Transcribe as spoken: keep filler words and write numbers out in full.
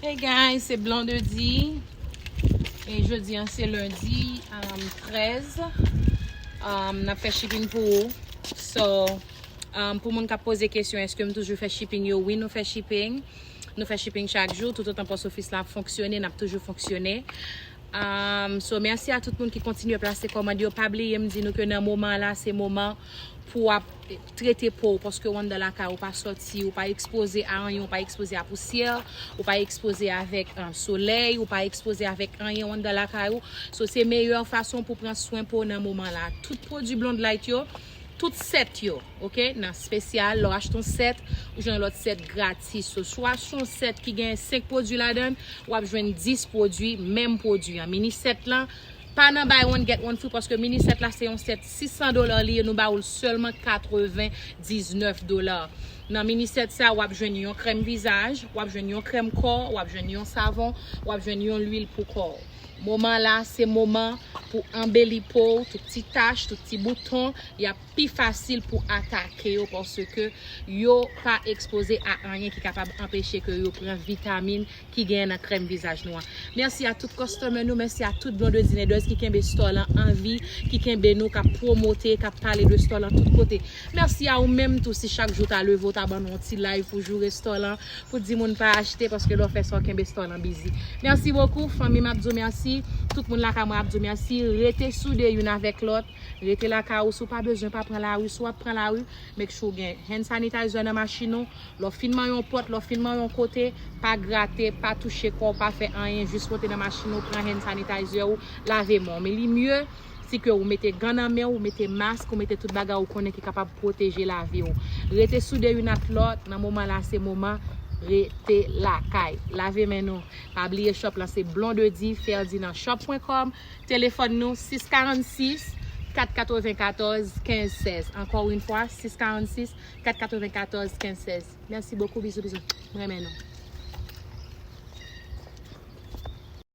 Hey guys, se Blondedy. E jodi an se lendi um, trèz. Um, n ap fè shipping pou ou. So, um, pou moun k ap poze kesyon, èske m toujou fè shipping yo? Wi, nou fè shipping. Nou fè shipping chak jou. Toutotan pòs ofis la ap fonksyone, n ap toujou fonksyone. Um, so, mèsi a tout moun ki kontinye plase kòmand yo. Pa bliye m di nou ke nan moman la, se moman pou w ap trete po w, paske w anndan lakay ou pa sòti, ou pa ekspoze a anyen, ou pa ekspoze a pousyè, ou pa ekspoze avèk uh, solèy, ou pa ekspoze avèk anyen w anndan lakay ou. So, se meyè fason pou pran swen po w nan moman la. Tout pwodui Blonde Light yo, tout sèt yo, oke, nan espesyal, lè w achte yon sèt, ou jwenn lòt sèt gratis. So, swa se yon sèt ki gen senk pwodui ladan l, w ap jwenn dis pwodui, menm pwodui an. Mini sèt lan, pa nan buy one get one free, paske mini sèt la se yon sèt sis san dola li ye, nou ba ou l sèlman katrevendiznèf dola. Nan mini sèt sa, w ap jwenn yon krèm vizaj, w ap jwenn yon krèm kò, w ap jwenn yon savon, w ap jwenn yon lwil pou kò w. Moman la, se moman pou anbeli po w, tout ti tach, tout ti bouton, y ap pi fasil pou atake yo, paske yo pa ekspoze a anyen ki kapab anpeche ke yo pran vitamin ki genyen nan krèm vizaj nou an. Mèsi a tout customer nou, mèsi a tout Blondedy Naders ki kenbe store lan an vi, ki kenbe nou, k ap pwomote, k ap pale de store lan tout kote. Mèsi a ou menm tou, si chak jou w ta leve, w ta ban nou yon ti live pou joure store lan, pou di moun pa achte, paske lè w fè sa, w kenbe store lan busy. Mèsi bokou, fanmi m ap di w mèsi, tout moun lakay mwen ap di w mèsi, rete soude youn avèk lòt, rete lakay ou, si w pa bezwen pa pran lari, si w ap pran lari, make sure w gen hand sanitizer nan machin ou, lè w fin manyen yon pòt, lè w fin manyen yon kote, pa grate, pa touche kò w, pa fè anyen, jis monte nan machin ou, pran hand sanitizer ou, lave men w. Men li mye si ke ou mete gan nan men w, ou mete mask, ou mete tout bagay ou konnen ki kapab pwoteje lavi w. Rete soude youn ak lòt, nan moman la se moman rete lakay. Lave men nou. Pa bliye shop lan se Blondedy Ferdinand shop pwen kòm, telefòn nou sis karannsis kat katrevenkatòz kenz sèz. Ankò yon fwa, sis karannsis kat katrevenkatòz kenz sèz. Mèsi bokou, bizou bizou. M renmen nou.